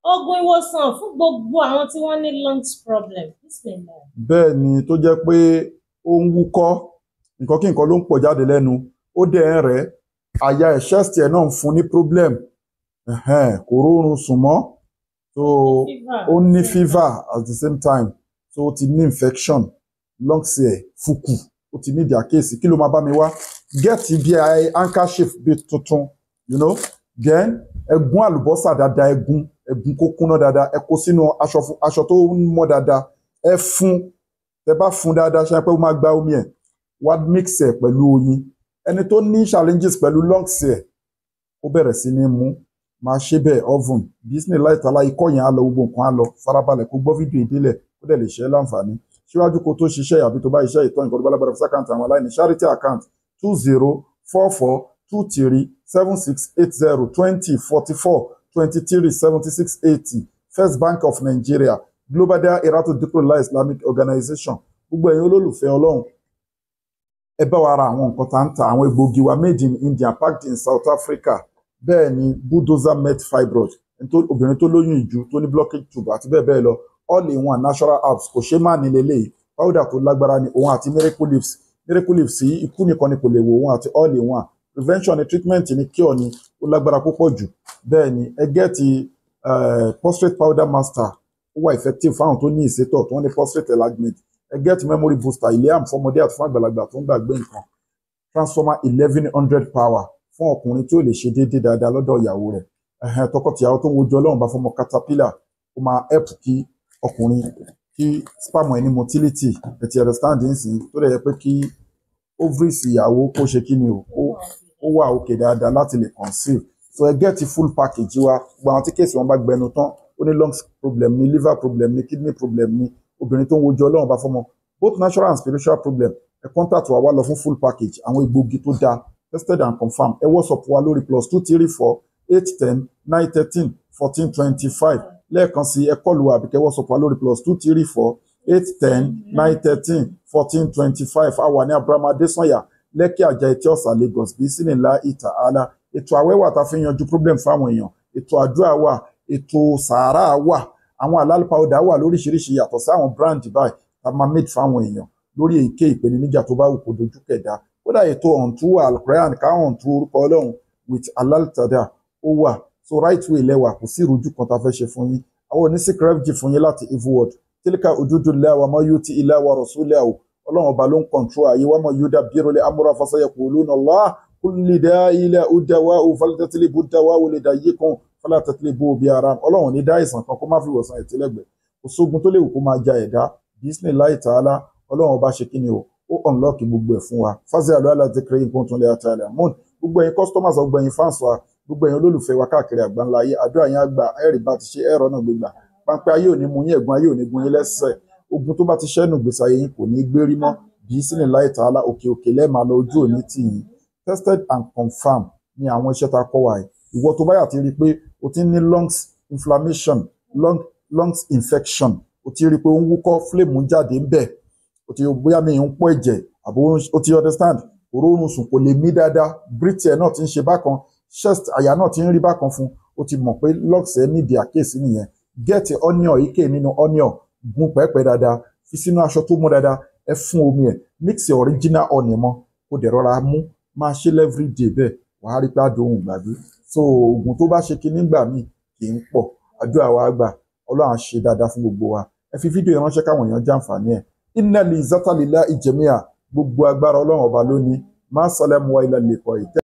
Oògùn ìwòsàn fún gbogbo àwọn tí wọ́n ní lungs problem. Bismillah. Bẹ́ẹ̀ ni, tó jẹ́ pé ó ń wúkọ́, nǹkan kí nǹkan ló ń pọ̀ jáde lẹ́nu, ó dẹ̀ ń rẹ̀, àyà ẹ̀, chest ẹ̀ náà ń fún ní problem. Kò rórun sùn mọ́, so ó ní fever at the same time, so ó ti ní infection lungs ẹ̀ fúkù, ó ti ní ìdí àkíyèsí. Kí ló máa bá mi wá? Get bí handkerchief bí tuntun, then ẹ gún àlùbọ́sà dáadáa, ẹ gún, ẹ gún kó kúnná dáadáa, ẹ kó sínú aṣọ, aṣọ tó mọ́ dáadáa, ẹ fún. Tẹ bá fún dáadáa, ṣe pé ó máa gba omi ẹ̀ wá, mix ẹ̀ pẹ̀lú oyin. Ẹni tó ní challenges pẹ̀lú lungs ẹ̀, ó bẹ̀rẹ̀ sí ní mú, máa ṣe bẹ́ẹ̀ oven bismillah ta'ala, ikọ́ yẹn á lọ, gbogbo nǹkan á lọ. Farabalẹ̀ kó gbọ́ fídíò ìdílẹ̀, ó dẹ̀ lè ṣe é láǹfààní. Síwájú kó tó ṣiṣẹ́ àbí tó bá iṣẹ́ ìtọ́ nǹkan tó bá lágbára, fún account àwọn aláìní, charity account, 2044237680, 2044237680, First Bank of Nigeria, Global Dahiratu Dhikrlahi Islamic Organization. Gbogbo ẹ̀yin olólùfẹ́ Ọlọ́run, ẹ bá wa ra àwọn nǹkan tá ń ta, àwọn egbòogi wa made in India, packed in South Africa. Bẹ́ẹ̀ ni, bulldozer met fibroid, obìnrin tó lóyún ìju, tó ní blockage tube àti bẹ́ẹ̀ bẹ́ẹ̀ lọ, all in one natural herbs, kò ṣe má ní lélẹ́yìí. Powder tó lágbára ni òun àti miracle leaves. Miracle leaves yìí, ikú nìkan ni kò lè wò. Òun àti all in one, prevention ni, treatment ni, cure ni, ó lágbára púpọ̀ jù. Bẹ́ẹ̀ ni, ẹ get prostate powder master, ó wà effective fáwọn tó ní ìsétọ̀, tó ní prostate enlargement. Ẹ get memory booster iliam fọmọdé àti fún àgbàlagbà tó ń gbàgbé nǹkan. Transformer 1100 power fún ọkùnrin tí ó lè ṣe déédéé dáadáa lọ́dọ̀ ìyàwó rẹ̀. Tọkọtìyàwó tó ń wojú Ọlọ́run bá fọmọ, caterpillar, ó máa help kí ọkùnrin, kí sperm ẹ̀ ní motility, ẹ ti understand nsìn, tó dẹ̀ yẹ pé kí ovaries ìyàwó kó ṣe kí ni o, ó wà òkè dáadáa láti lè conceive. So ẹ get full package wa. Gbogbo àwọn tí case wọn bá gbẹnu tán, ó ní lungs problem ní, liver problem ní, kidney problem ní, obìnrin tó ń wojú Ọlọ́run bá fọmọ, both natural and spiritual problem, ẹ contact wa, wá lọ fún full package, àwọn egbòogi tó dáa, tested and confirmed. Ẹ WhatsApp wa lórí +234 810 913 1425. Lẹ́ẹ̀kan sí, ẹ call wa àbí kẹ́ WhatsApp wa lórí +234 810 913 1425. A wà ní Abraham Adesanya, Lekki, Ajah, Etí Ọ̀sà, Lagos. Bismillah ta'ala, ètò àwẹ̀ wà tá a fi ń yanjú problem fáwọn èèyàn, ètò àdúrà wà, ètò sàárà wà, àwọn halal powder wà lóríṣiríṣi, yàtọ̀ sí àwọn brand báyìí tá a máa made fáwọn èèyàn lórí èké ìpèníjà tó bá wù kó dojú kẹ̀dá. Kódà ètò ọ̀ǹtú alukoran, ká ọ̀ǹtú orúkọ Ọlọ́run with halal tada, ó wà. So right way lẹ́wà, kò sí ìrújú kan tá a fẹ́ ṣe fún yín. Àwọn onísìk refugee fún yín láti evil world. Tilka hududullah wa man yuti illaha wa rasulahu. Ọlọ́run ọba ló ń control ayé wa. Man yudabbirul amra fasayaquluna Allah. Kulli da'in dawa'u faltatlibu dawa'u lidayyikum fala tatlibu bi haram. Ọlọ́run ní dá ìsàn kan kó má fi wòsàn ìtìlẹ́gbẹ̀ẹ́. Kò sógun tó léwu kó máa ja ẹ̀dá. Bismillahi ta'ala, Ọlọ́run ọba ṣe kíni o, ó unlock gbogbo ẹ̀ fún wa. Fas'alu ahla dhikri in kuntum la ta'lamun. Gbogbo ẹ̀yin customers, gbogbo ẹ̀yin fans wa, gbogbo ẹ̀yin olólùfẹ́ wa káàkiri àgbáńlá ayé, àdúrà yín àgbà, ẹ̀rì bá ti ṣe ẹ̀rọ náà gbégbà. Pápẹ́ ayé ò ní mú yín, ẹ̀gbọ́n ayé ò ní gún yín lẹ́sẹ̀. Ogun tó bá ti ṣẹ́nu gbèsè ayé yín kò ní gbérí mọ́. Bismillahi ta'ala, òkè òkè lẹ́ẹ̀máa lọ, ojú òní tì yín. Tested and confirmed ní àwọn iṣẹ́ tá a kọ́ wa yìí. Ìwọ tó bá yà ti rí i pé o ti ní lungs inflammation, lungs infection, o ti rí i pé ó ń wúkọ́, flame ń jáde ń bẹ̀, o ti bóyá mi ń pọ̀ ẹ̀jẹ̀ àbò, o ti understand, òróorun sùn, kò lè mí dáadáa, breath ẹ̀ náà ti ń ṣe bákan, chest, àyà náà ti ń rí bákan fún, o ti mọ̀ pé lungs ẹ̀ nídìí àkíyèsí nìyẹn. Get onion, ike nínú onion, gún pẹ́pẹ́ dáadáa, fi sínú aṣọ tó mú dáadáa, ẹ fún omi ẹ̀, mix original honey mọ́, kó dẹ̀ rọra mú, máa ṣe every day bẹ́ẹ̀, wàá rí pé àdóhùn gbàgbé. So oògùn tó bá ṣe kinní gbà míì kì í pọ̀. Àdúrà wa gbà, Ọlọ́run á ṣe dáadáa fún gbogbo wa. Ẹ fi fídíò yẹn ránṣẹ́ káwọn èèyàn jàǹfààní ẹ̀. Innal izzata lillahi jami'a, gbogbo agbára Ọlọ́run ọba lónìí. Má sálẹ̀mú wa ilà lè kọ́ ìtẹ́.